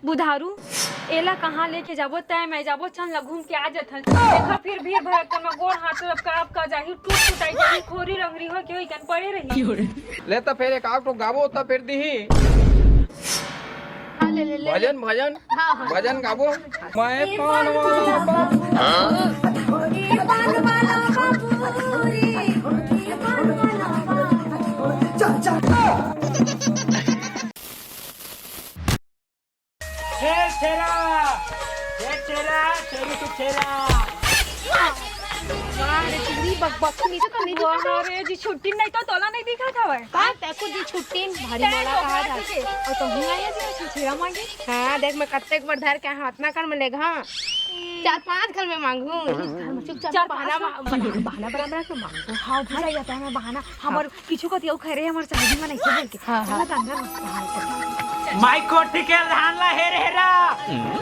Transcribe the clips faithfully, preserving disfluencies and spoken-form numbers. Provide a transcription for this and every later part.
बुधारू, एला कहाँ लेके जाबो? तय मैं जाबो, चल ना घूम के आ जथन। देखा फिर भीड़ भड़क्का में गोड़ हाथ सब कांप का जाही, टूट फुटाई जाही, खोरी रंगरी हो के ओइकन पड़े रही। ले त फेर एक आध ठो गाबो त फेर दिही। हाँ, ले, ले, ले, ले। भजन, भजन, हाँ, हाँ। भजन गाबो। मैं पान वाला बाबू। छेर छेरा, छेर छेरा, छेरू के छेरा। अरे, चुगली बकबक नहीं तो करनी थी। वाह रे जी, छुट्टी नहीं तो तोला नहीं दिखा था भाई। का? तैको जी छुट्टी भारी तै मोला तो कहा बात था। के। और तो हूँ आया जी, छेरा मांगे। हाँ, देख मैं कत्ते एक बार धर के हाथ ना कर में लेगा। हाँ। चार पांच घर में मांगू। चुपचाप चार बहाना पांच बना-, बहाना बना बना के मांगू। हाँ, भुला जाता है मैं बहाना। हमारे पीछू कति अउ खरे हमर शादी में नहीं खेल के। हाँ, हाँ। चला त अंदर में। माई कोठी के धान ला हेर हेरा।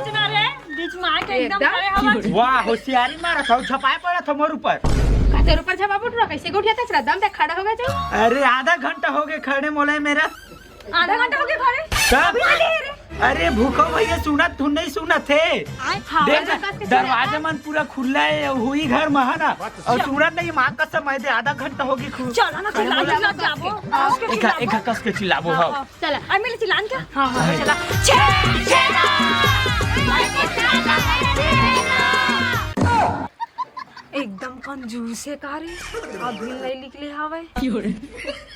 सुना रे, बीच में आके एकदम एकदम। खरे हवा। वाह, होशियारी मारत हौ, छपाए पड़त हौ मोर ऊपर। का तोर ऊपर छपा फुट रहा, कैसे गोठिया तक रहा? दम तक खड़ा हो गया जो। अरे, आधा घंटा हो गया खड़े मोला मेरा। आधा घंटा हो गया खड़े? कब? अभी आ गए रे। अरे भूखो भैया, सुनत तू नहीं सुनत है? हाँ, देख, दरवाजा कस के दरवाजा चिल्ला। मन पूरा खुला है, हुई घर में है ना, और सूरत नहीं, माँ कसम है दे, आधा घंटा होगी खु-, चलो ना, अरे चिल्ला, बोला चिल्ला, जाबो। हाँ, उसके एक, चिल्लाबो। एक कस के चिल्लाबो, हाँ, हाँ। हाँ। चला। अरे, मिले चिल्लान क्या? हाँ, हाँ, हाँ। चला। छे, छे, एकदम कंजूस है का रे, अभी नहीं निकले हवे।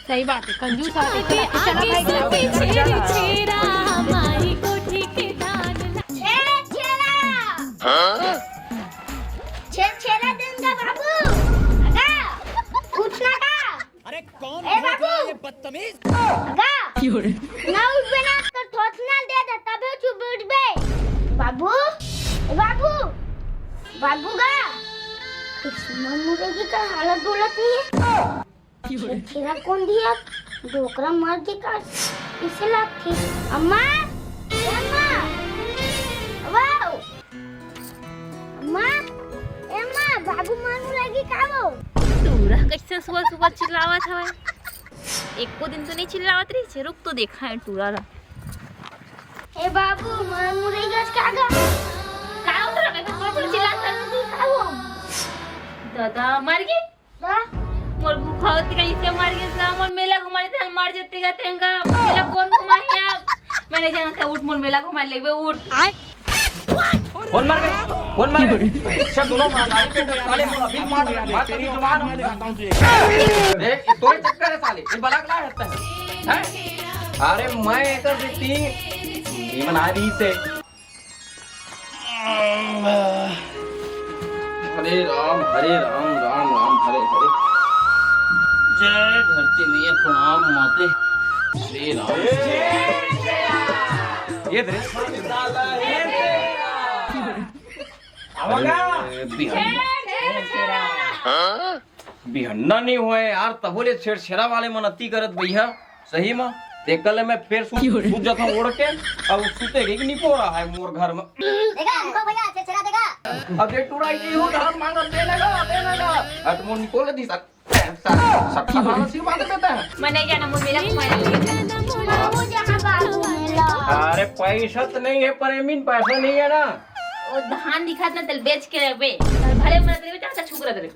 सही बात है, कंजूस आदमी। आगे, चला आगे भाई, सब चला। पीछे छेरा, माई कोठी के धान ला। छे छेरा। हाँ? छे छेरा देंगा बाबू। अगा, उठना का? अरे कौन ए बाबू। ये बदतमीज? अगा, ना उठबे ना तो थोथना दे दे, तबे चुप उठबे। बाबू, ए बाबू, बाबू गा। किसना मुर्गी का हालत डोलत नहीं है। छेरा कोन दिया? डोकरा मर के का इसे लागथे? अम्मा! ए अम्मा! वाओ! अम्मा! ए अम्मा! बाबू मर मुलागी का वो? टूरा कैसे सुबह सुबह चिल्लावत हवे? एको दिन तो नहीं चिल्लावत रही, रुक तो देखा है टूरा ला। ए बाबू, मर मुलागी का गा? का हो रहा है? कौन चिल्लात है? का वो? दादा मर गई? का? मोर भूखा होती कहीं से मर गई ना, मोर मेला घुमाए थे, मर जाते का तेंगा, मेला कौन घुमाए अब? मैंने जाना था, उठ मोर मेला घुमा लेबे, उठ। कौन मर गई? कौन मर गई? सब दोनों मार, मारी पे साले, मोर अभी मार, मार तेरी जुबान। देख, तोरे चक्कर है साले, ये बलाक ला रहता है। हैं? अरे मैं ऐसा देखती, ये बना रही से। हरे राम, हरे राम, राम राम, हरे हरे। जय धरती मैया, प्रणाम माते। हरे राम। ये दे। अरे, बिहन-, बिहन्ना नहीं हुए यार, तबो ले छेरछेरा वाले मन अति करत भैया। सही म, तेकर ले मैं फेर सूत, सूत जाथंव ओढ़ के, अउ सूते के निपोरा हे मोर घर म। देखा, देखो भैया, छेरछेरा देखा। अब ये टुरा ये हो धान मांगत, दे ना गा, दे ना गा। अट मोर निकोल दी सक-, सक-, सक-, सक-, आलसी बात देता है। मैं नहीं जाना, मुझे मेला घुमाने ले जाना। बाबू जहाँ बाबू मेला। अरे पैसा तो नहीं है, प्रेमी, पैसा नहीं है ना। वो धान दिखात ना, तेल बेच के लेबे। भले मत लेबे, चाचा छुकरा दे।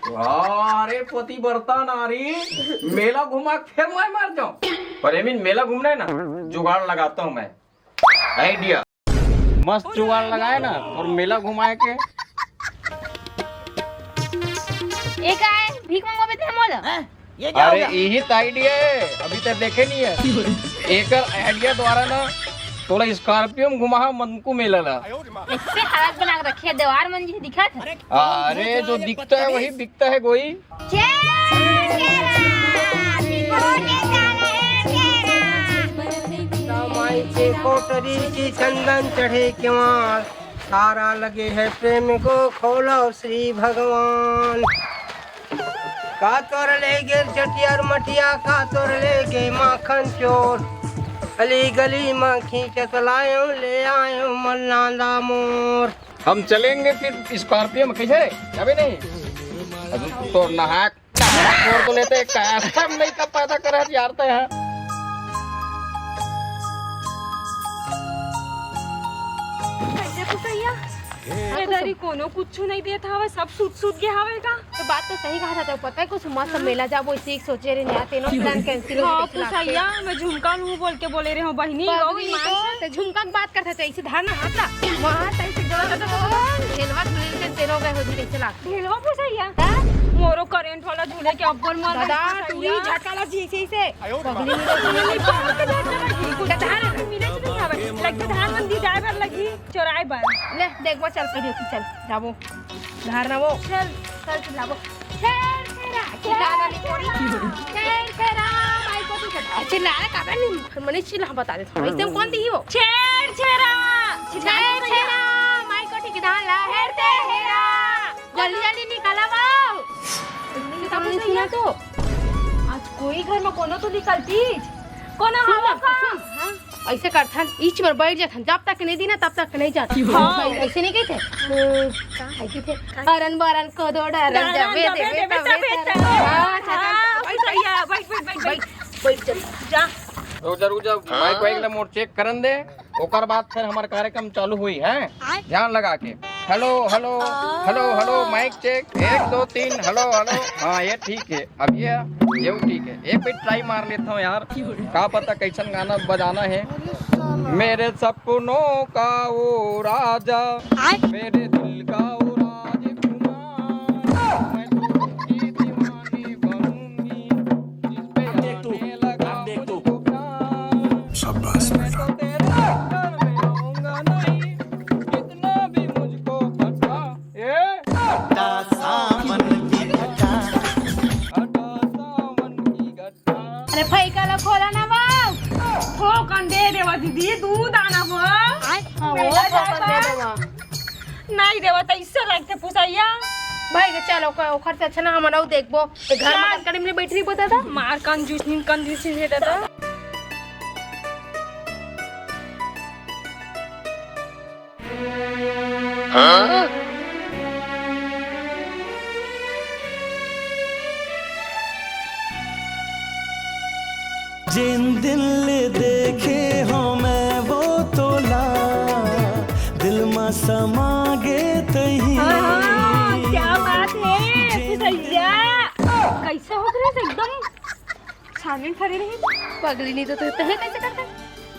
अरे पतिव्रता नारी, मेला घुमा के फिर मैं मर जाऊं। प्रेमी, मेला घूमना है ना, जुगाड़ लगाता हूँ मैं। आइडिया। मस्त जुगाड़ लगाए ना, और मेला घुमाए के। एक आए, भीख मंगवाबे ते मोला। हैं? ये क्या हो अरे, गया? यही तो आइडिया है, अभी तक देखे नहीं है। एकर आइडिया द्वारा ना, थोड़ा स्कॉर्पियो में घुमा मनकू मेला ला। इससे हालत बना के रखे है, दीवार मन जी दिखत है। अरे, जो दिखता है, वही बिकता है, गोई। जय शेरा, सिकोटे साला, जय शेरा। माई के कोटरी की चंदन चढ़े केवाड़, तारा लगे है प्रेम को खोलो श्री भगवान। का तोर ले गेल चटियार मटिया, का तोर ले गे माखन चोर। गली गली में खींचत लायो, ले आयो मल्लांदा मोर। हम चलेंगे फिर स्कॉर्पियो में, कैसे रे? जाबे नहीं? अब तो नहा, नहा छोड़ तो लेते, कैसा नहीं का पैदा करे यार ते हैं। ए दरी, कोनो कुछु नहीं देत हवय, सब सूत सूत गे हवय का? तो बात तो सही कहा था, पता है कुछ मस्त मेला जाबो इसी सोचे रहे, यहाँ तेनो plan cancel हो हाँ, गया, चला के। पुसैया, मैं झुमका लूँ बोल के बोले रहे हो बहिनी, पगली ईमान तो, से। ते झुमका के बात करता था, इसे धारना हाथ ला। वहाँ सही से गलत तो ढेलवा झूले के तेनो गए हो जी, चला। ढेलवा पुसैया? हाँ? मोरो current वाला झूले के अब्बल मर दादा, तू ही झटका ला जी, इसे, इसे। पगली नहीं तो झूले नहीं पाऊंगा। तो धान मिले तो नहीं आवे, लग के धान मन दी जाए बर लगी। चोराए बर। ले, देखबो, चल, कहियो कि चल, जाबो। धार ना वो। चल, चल, चिल्लाबो। छेर छेरा, चिल्ला ना नी कोरी। छेर छेरा, माई कोठी के। चिल्ला, काबर नहीं? मने चिल्ला बता दे। ऐसे में कौन दी हो? छेर छेरा, छेर छेरा, माई कोठी के धान ला हेरते हेरा। जल्दी, जल्दी निकाला वो। तुमने सुना तो? आज कोई घर में कोनो तो निकलती। कोनो सुन हवा ना, का? सुन, हाँ? ऐसे करथन, इच में बैठ जाथन, जब तक नहीं दीना, तब तक नहीं जाथन। हाँ। ऐसे नहीं कहते? हम्म, का है कि थे? हरन बरन को दो डरन डरन जावे जबे देवे देवे तबे तबे तर। तर। हाँ, अच्छा, हाँ, चल, बैठ, बैठ, बैठ, बैठ, बैठ, बैठ, बैठ, चल, जा। रुक जा, रुक जा, माइक वाइक ला मोर चेक करन दे, ओकर बाद फिर हमार कार्यक्रम चालू हुई है। ध्यान लगा के। Hello, hello, hello, hello, mic check, एक, दो, तीन, हेलो, हेलो। हाँ, ये ठीक है। अब ये, ये ठीक है, एक बार ट्राई मार लेता हूँ यार, का पता कैसन गाना बजाना है। मेरे सपनों का वो राजा, मेरे दिल का वो राजकुमार, मैं तो उसकी दीवानी बनूंगी, जिस पे आने लगा मुझको प्यार। शाबाश बेटा। मैं तो तेरे चक्कर में रहूंगा नहीं, कितना भी मुझको खटा। ए? अरे फैका ला खोला ना वो। ठोकन दे देवा दीदी, दूध आना वो। आय, हाँ, वो मेला ठोकन जाए दे बा। देवा। नहीं देवा त इससे लगते पुसैया। भाई के चल, ओकर, ओकर से अच्छा ना हमन अउ देखबो। ए घर में चल। कटकटी में बैठ रही बता था। मार कंजूस नीम कंजूस ही दे देता। जेन दिन ले देखे हो मैं वो तोला, दिल मा समा गे तही। हाँ, हाँ, क्या बात है, जेन पुसैया। कैसे हो गए एकदम छानबीन फरे रही। पगली नहीं तो तू तहे कैसे करता?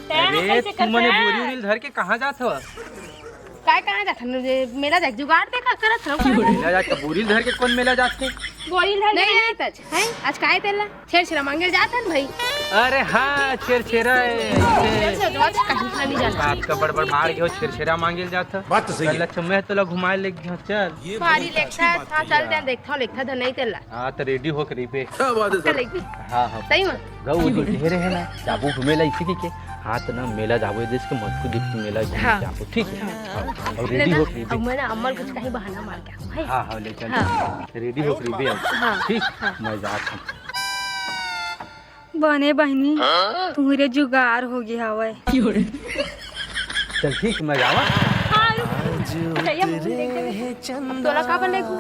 तैं अरे, कैसे तू मने करता? बोरी उरी धर के कहाँ जात हव? काय कहाँ जात हन? ये मेला जाके जुगाड़ देखा करत हव। मेला जाके बोरी धर के कौन मेला जात हे? बोरी धर के नहीं, नहीं। तच, हैं? आज काय तेला? छेरछेरा मांगे जात हन भाई। अरे हाँ, छेरछेरा है। छेरछेरा कहीं खाली जाना। आपका बड़ बड़ मार के हो, छेरछेरा मांगे जात ह। बात तो सही है। चल, अच्छा, मैं तोला घुमाए ले जाऊँ, चल। भारी लेखा, हाँ, चल, चल, देखता हूँ, लेखा धन नहीं तेला। हाँ, तो रेडी होके रहिबे। क्या बात है सर? लेखा। हाँ, हाँ। सही में? गऊ तो ढेर है ना, जाबो घूमे ला इसी के। हाँ, तो ना मेला जाबो, ये देश के मटकू देख के मेला घूमे हाँ। जाबो, ठीक है? हाँ। हाँ, और रेडी लेना, होके रहिबे। अब मैं ना अम्मा कुछ कहीं बहाना मार के आऊँ, है? हाँ, हाँ, ले चल। हाँ। रेडी होके रहिबे अब। हाँ, ठीक? हाँ। मैं जात हूँ। बने बहिनी, हाँ? तुहरे जुगाड़ हो गया हवय। चल ठीक, मैं जावा। हाँ, रुक। भैया, मुंह देख दे। तोला का बने गो?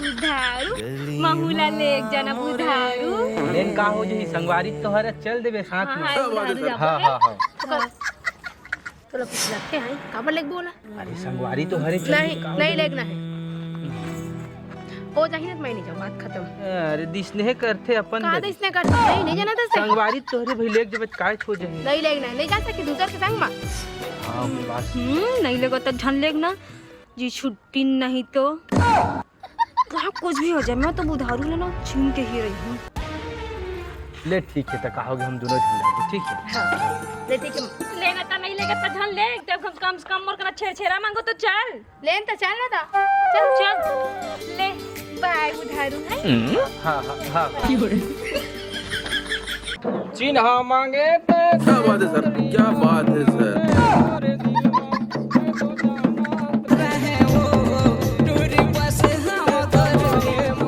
बुधारू, महू ला ले एक जना बुधारू। लेन का हो जही, संगवारी तो हर चल देबे साथ हाँ, में। हाँ, बुधारू जाबो। हाँ, हाँ, हाँ। तोला कुछ लगथे हैं? काबर लेगबो ओला? अरे संगवारी तो हरे नहीं, चल, नहीं लेगना है। ओ जाही ना, मैं नहीं जाऊँ, बात खत्म। अरे दिसने करथे अपन का दरी। दिसने करथे? नहीं, नहीं जाना था सही। संगवारी तो हरे भाई लेग जब काय छो जाही। नहीं लेगना है, नहीं जा सके दूसर के संग मा। हाँ, वो बात। हम्म, नहीं लेगो तो झन लेगना। जी छुट्टी नहीं तो। हाँ, कुछ भी हो जाए, मैं तो बुधारू लेना छीन के ही रही हूँ। ले ठीक है, तो कहोगे हम दोनों झन जाबो, ठीक है? हाँ, ले ठीक है। लेना तो नहीं लेगा तो झन ले, जब कम, कम से कम मोर कना छेरछेरा मांगो तो चल। लेन तो चल ना था। चल। चल। ले, बाय बुधारू है। हाँ, हाँ, हाँ। चिन्हा मांगे ते क्या बात है सर, क्या बात है सर।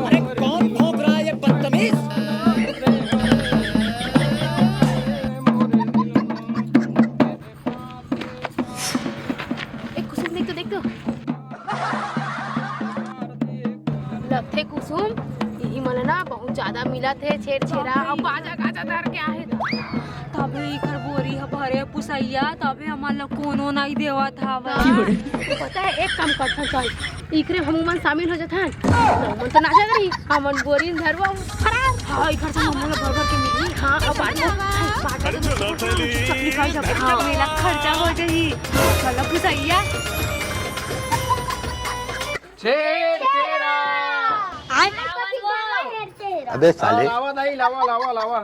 अरे कौन भौंक रहा है ये बदतमीज? ए, कुसुम, देख तो, देख तो। लगथे कुसुम, इही मन ना बहुत ज्यादा मिलत हे, छेरछेरा, अउ बाजा गाजा धर के आहे। तबे इखर बोरी ह भरे ए पुसैया, तभे हमन ला कोनो नइ देवत हवय। हाँ, तो पता है, एक काम करथन, चल, इकरे हमन शामिल हो जाथन। हमन तो नाचा करी, हमन बोरिन धरवा फरार। हाँ, इकर से हमन ला भर भर के मिली। हाँ, अब बांट, बांट, बांट, निकाल जब। हाँ, मेला खर्चा हो जाही। चलो पुसैया। छेर छेरा। आय। अबे साले। लावा दाई, लावा, लावा, लावा।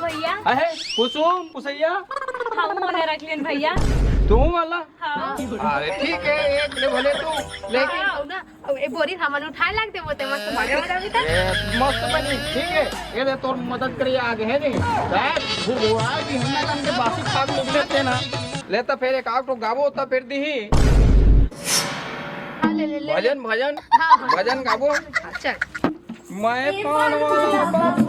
भैया। अहे, कुसुम, पुसैया। हम मोने रख लेन भैया। तू वाला? हाँ। अरे ठीक है, एक ले भले तू, लेकिन हाँ, ना। अब ए बोरी हमन उठाए लगते, वो ते मस्त मजा हो जावे त। ए, मस्त बनी, ठीक है। ये दे तोर मदद करिए आगे है नहीं। बस, भुआ भी हमने कम के बासी खाक निकले थे ना। ले तो फिर एक आग तो गाबो तो फिर दी। हाँ, ले, ले, ले। भजन, भजन। हाँ, हाँ। भजन गाबो। हाँ, चल। मैं पान वाला बाबू।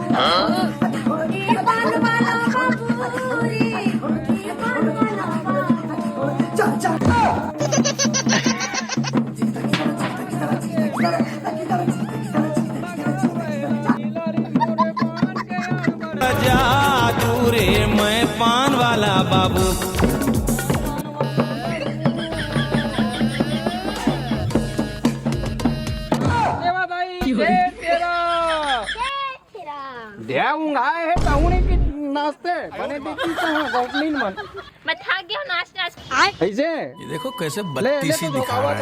जा तू रे, मैं पान वाला बाबू। सेवा दाई, जय तेरा। दे उंगाए हे तहुने के नाचते, बने देखी तो हाँ, गौतमी मन। मैं थक गया हूँ नाच नाच के। कैसे? ये देखो कैसे ले, ले बत्तीसी तो दिखा रहा है।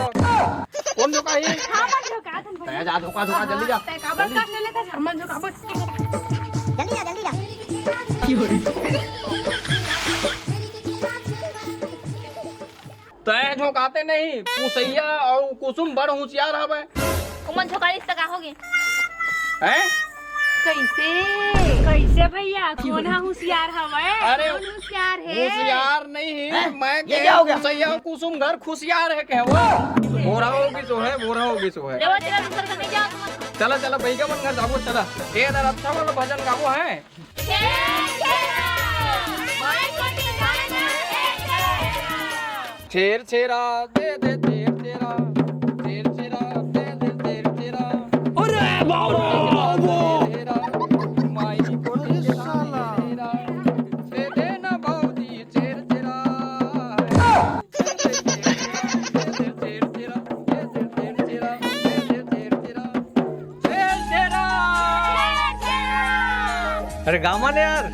कौन झोंका ही? हाँ, मैं झोंका था भैया। तै जा, झोंका, झोंका, जल्दी जा। तै काबर जल्दी। काट ले लेता, शर्मा झोंका, बस। जल्दी जा, जल्दी जा। तै झोंकाते नहीं, पुसैया अउ कुसुम बड़ होशियार हवय। ओमन झोंकाइस त का होगे? हैं? कैसे? कैसे भैया? कौन हा होशियार हवय? अरे, कौन होशियार है? होशियार नहीं है, हैं? मैं ये कहे क्या हो गया? पुसैया अउ कुसुम घर खुशियार है कहे वो। बोरा होगी सो है, बोरा होगी सो है। चलो, चलो, दूसर कने जाओ तुम। चला, चला, भैया मन घर जाबो, चला। ए, इधर अच्छा वाला भजन गाबो है। छेर छेरा दे दे, छेर छेरा, छेर छेरा दे दे, छेर छेरा। अरे बाबा, बाबा। छेरा, माई को अरे साला। छेरा, दे दे ना भौजी, छेर छेरा। अरे गामा ने यार,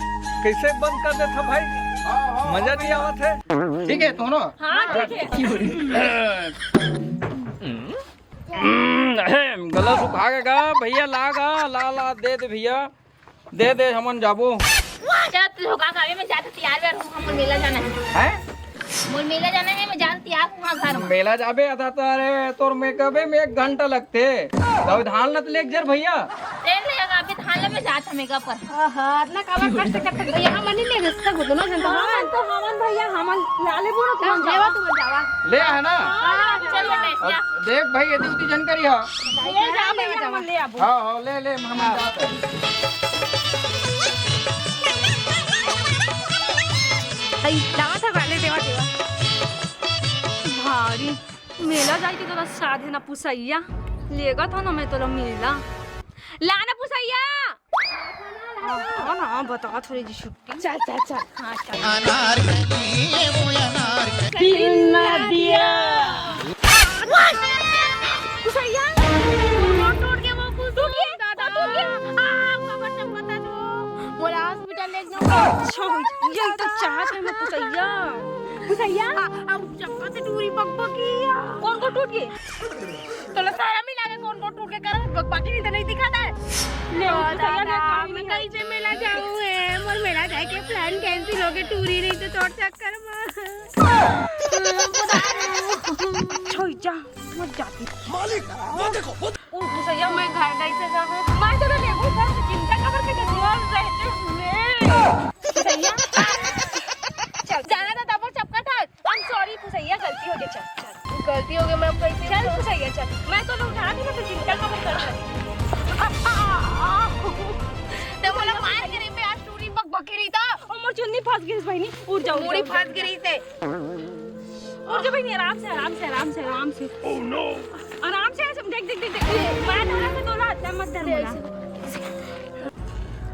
कैसे बंद कर देथा भाई? हाँ, हाँ, मजा नहीं आवत है। ठीक है, दोनों। हाँ, ठीक है। गला सुखा के गा, भैया ला गा, ला, ला, दे दे भैया। दे दे, हमन जाबो। चल, तू झोंका खावे, मैं जात हँव, तैयार बर हूँ, हमन मेला जाना है। हैं? मोर मेला जाना है, मैं जात हँव, तैयार हूँ, हाँ, घर में। मेला जाबे, आधा तो, अरे, तोर मेकअपे में एक घंटा लगथे। तब धान ल त लेके जर भैया। ले ले, अभी धान ल मैं जात हँव मेकअप पर। आहा, इतना काबर कष्ट करत भैया, हमन नहीं ले सकत, दोनों जन तो हाँ, हमन। तो हमन भैया, हमन ला लेबो ना, तुमन जावा, तुमन जावा। ले है ना? हाँ, चल बेटा, जा। देख भाई, एती उती झन करिहा। ले जा भैया, हमन ले आबो। हाँ, हाँ, ले, ले, हमन जात हन। अई, दावा था, ले, देवा, देवा। भारी मेला जाए के तोला साध हे ना पुसैया, लेगत हो ना मैं तोला मेला। ला ना पुसैया। हाँ, हाँ ना, बता थोड़ी जी छुट्टी। चल, चल, चल। हाँ, चल। अनारकली, ए वो अनारकली। किन्ना दिया। पुसैया, टूट, टूट के वो कुछ टूट गया, दादा। टूट गया। आ, कमर चमकता जो। मोला हॉस्पिटल ले जाओ। अच्छा, ये तो चाहत है मैं पुसैया। पुसैया? आ, आ, चमकत टूरी बकबकिया। कौन को टूट गई? तोला सारा मिला के कौन को टूट के करत बकबकी नहीं तो नहीं दिखाता है। ले, ओ पुसैया, दादा, मैं कहीं से मेला जाऊँ है, मोर मेला जाए के plan cancel हो गए, टूरी नहीं तो चोट चक्कर में। छोड़ जा, मत जाती। मालिक, वो देखो, वो ओ पुसैया, मैं घर कैसे जाऊँ? मैं तो लेबो घर से चिंता काबर के, जब रहते हुए। पुसैया, चल, जाना था तब वो चपका था। I'm sorry पुसैया, गलती हो गई, चल, चल। गलती हो गई, मैं अब कैसे चल जाऊँ? पुसैया, चल। मैं तो उठा दूँगा, तो चिंता काबर कर रही। तो बोला मार के रे पे आज टूरी बकबकी रही था। ओ मोर चुन्नी फंस गई बहनी, उठ जाओ, उठ मुड़ी जाओ, फंस गई थे। उठ जाओ बहनी, आराम से, आराम से, आराम से, आराम से। Oh no! आराम से, आराम से, देख, देख, देख, देख। मैं थोड़ा सा डोला, अच्छा मत डर बोला।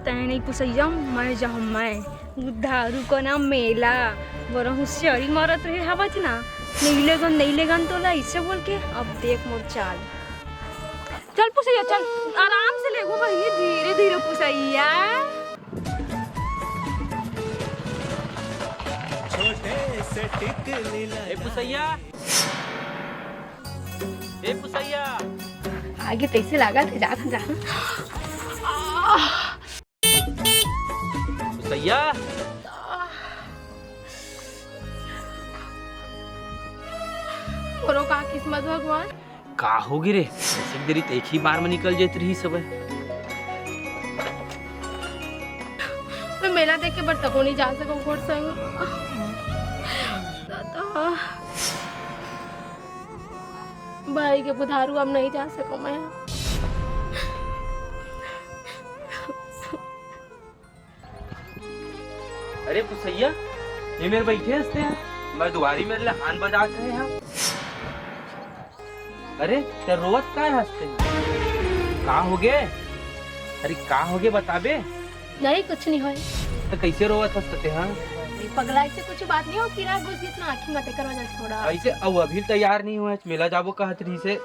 तैं नहीं पुसैया, मैं जाहूँ मैं। बुधारू का नाम मेला, बड़ा होशियारी मारत रहे हवत ना। नहीं लेगन, नहीं लेगन तोला ऐसे बोल के, अब देख मोर चाल। चल पुसैया, चल, आराम से लेगो बहिनी, धीरे धीरे पुसैया। ए पुसैया, ए पुसैया। आगे तैसे लागत हे, जात हे, जात हे। पुसैया। मोरो का किस्मत भगवान। का होगे रे? एक देरी त एक ही बार में निकल जात रही सब। मैं मेला देखे बर तको नहीं जा सकूं, गोड़ संग। दादा, भाई के बुधारू अब नहीं जा सकूं मैं। अरे पुसैया, ये मेर बइठे हस तैं, मैं दुवारी मेर ले हान बजात रहे हंव। अरे, तैं रोवत काय हस तैं? का होगे? अरे, का होगे बताबे? नहीं, कुछ नहीं होय। त कइसे रोवत हस तैं, हां? अरे पगला, ऐसे कुछ बात नहीं हो, किरा घुस गइस ना आँखी में, तेकर वजह से थोड़ा। ऐसे अउ अभी तैयार नहीं होय, मेला जाबो कहत रहिसे।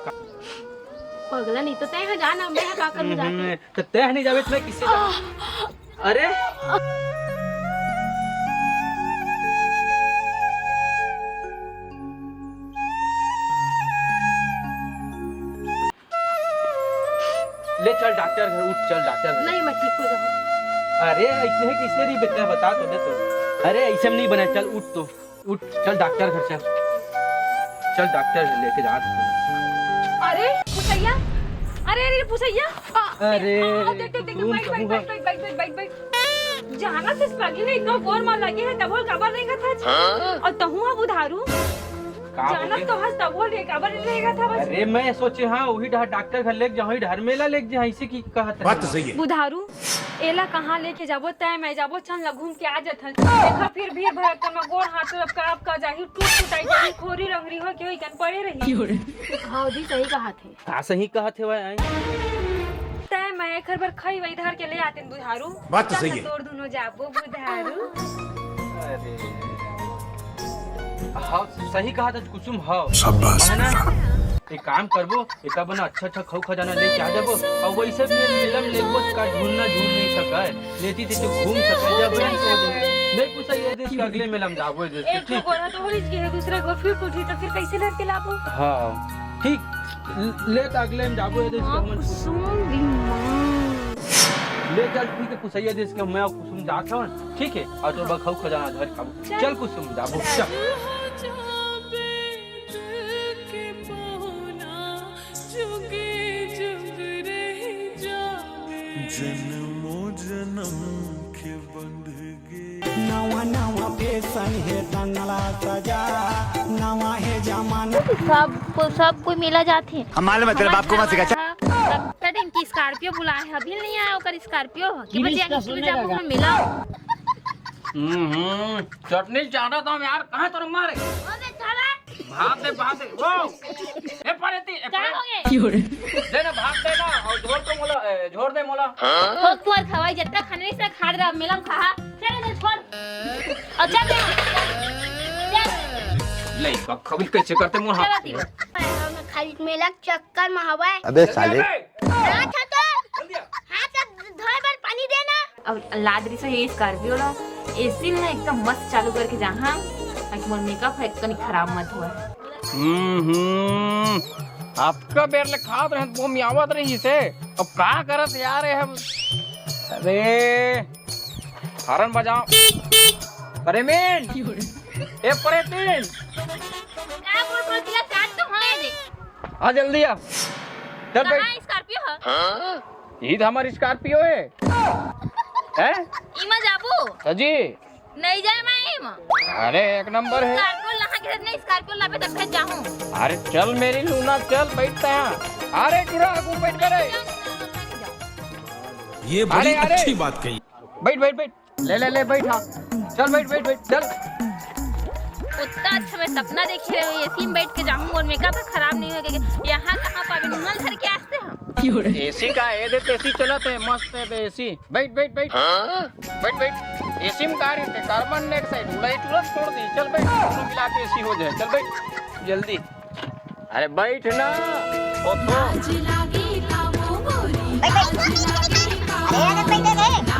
पगला नहीं तो तैं ह जा ना, मैं ह का करूं जाके? हम्म, त तैं ह नहीं जाबे त मैं किसे जाबो? अरे। ले चल डॉक्टर घर, उठ, चल डॉक्टर घर। नहीं, मैं ठीक हो जाऊँ। अरे, ऐसे है किसने नहीं बेटा, बता तो दे तो। अरे, ऐसे में नहीं बने, चल उठ तो, उठ, चल डॉक्टर घर चल। चल डॉक्टर घर लेके जा। अरे, पुसैया, अरे, अरे, पुसैया। अरे, आ, देख, देख, देख, घूम बैठ, बैठ, कबूआ। बैठ, बैठ, बैठ, बैठ, बैठ। जाना से पगली ने इतना गोर मार लगे है, तभो काबर रेंगत हस? हाँ? अउ तहूं ह बुधारू। का जानत होगे? तो हस, तभो ले काबर रेंगत हस? अरे, मैं सोचे, हां, वही डहर डॉक्टर घर लेके जाहूं, वही डहर मेला लेके जाहूं, इसे की कहत बात तो रहे। सही है। बुधारू, एला कहां लेके जाबो? तैं मैं जाबो, चल ना घूम के आ जाथन। देखा, फिर भीड़ भड़क्का में गोड़ हाथ अब का, का जाही, टूट फुटाई जाही, खोरी रंगरी हो के ओइकन पड़े रही। हां जी, सही कहा थे। का सही कहत हेवय, आई? तैं मैं एखर बर खई वई धर के ले आतेन बुधारू। बात तो सही है। तोर दुनो जाबो बुधारू। अरे। हां, सही कहत हे कुसुम, हां। शाबाश। है ना? एक काम करबो, एक अपन अच्छा अच्छा खऊ खजाना लेके आ जाबो, अउ वइसे भी मेला में लेगबो का झूलना झूल नहीं सकय, लेती थी तो घूम सकय, जब नहीं तो नहीं कुछ ये देश के अगले मेला में जाबो, ये देश के, एक ठीक? गोरा तो होइच गे हे, दूसरा गो फिर टूटी तो फिर कइसे लड़के लाबो? हां। ठीक, ले त अगले में जाबो, ये तो दिमाग, कुसुम दिमाग। ले चल, ठीक है, पुसैया देश के मैं कुसुम जात हवन, ठीक है, अउ तो बखऊ खजाना धर खाबो। चल। चल कुसुम जाबो, चल। जन्मों जन्म के बंध नवा नवा फैशन हे तंगला सजा, नवा हे जमाना। सब, सब कोई मेला जाथे। हम मालूम है, तेरे बाप को मत सिखा। सब दिन की स्कॉर्पियो बुलाए हैं, अभी नहीं आया ओकर स्कॉर्पियो। कि बजे आके स्कूल जाबो हम मेला। हम्म, चटनी चाटा तो हम यार, कहाँ तोर मारे? भात दे, भात दे। ओ, ए परेती, ए का परेती। हो गए? दे ना, भात दे ना, अउ झोर तो मोला, ए, झोर दे मोला। हो, तोर खवाई जत्ता खाने से खा रहा, मेलम खा। चल, चल, छोड़। अउ चल दे। चल। ले, बक खबिल कैसे करते मोर हाथ? चल, दी। खाली मेला चक्कर में हवाए। अबे साले। हाथ हटो। जल्दी आ। हाथ धोए बर पानी देना। अब लाद रही सही स्कॉर्पियो ला, एसी में एकदम मस्त चालू करके जाहा, ताकि मोर मेकअप है कनी खराब मत हुआ। हम्म, हम्म, आपका बेर ले खात रहे तो वो मियावत रही से, अब का करत यार ये हम? अरे, हॉर्न बजाओ। प्रेमीन, ए प्रेमीन। क्या बोल बोल दिया, चाट तो है दे। आ जल्दी आ। चल बैठ। कहाँ स्कॉर्पियो है? यही तो हमारी स्कॉर्पियो है। हैं? इमा जाबू? सजी। नहीं जाए मैं इमा। अरे एक नंबर है। स्कॉर्पियो लहा के नहीं, स्कॉर्पियो लाबे तब फिर जाऊँ। अरे चल मेरी लूना, चल बैठते हैं। अरे गिरा, आगू बैठ करे। ये बड़ी अरे, अरे। अच्छी बात कही। बैठ, बैठ, बैठ। ले, ले, ले, बैठ, हाँ। चल, बैठ, बैठ, बैठ, चल। उतना अच्छा मैं सपना देखे रहे, एसी में बैठ के जाऊँ और मेकअप खराब नहीं होगा। यहाँ कहाँ पावे, नून धर के आते हैं। एसी का हे दे, एसी चलत हे, मस्त हे बे एसी। बैठ, बैठ, बैठ। बैठ, बैठ। एसी में का रहिथे? कार्बन डाइऑक्साइड उड़ाई, तुरंत छोड़ दी। चल बैठ, दोनों मिला के एसी हो जाए। चल बैठ, जल्दी। अरे बैठ ना। ओ तो। बैठ, बैठ। अरे, अरे, बैठ, बैठ, बैठ।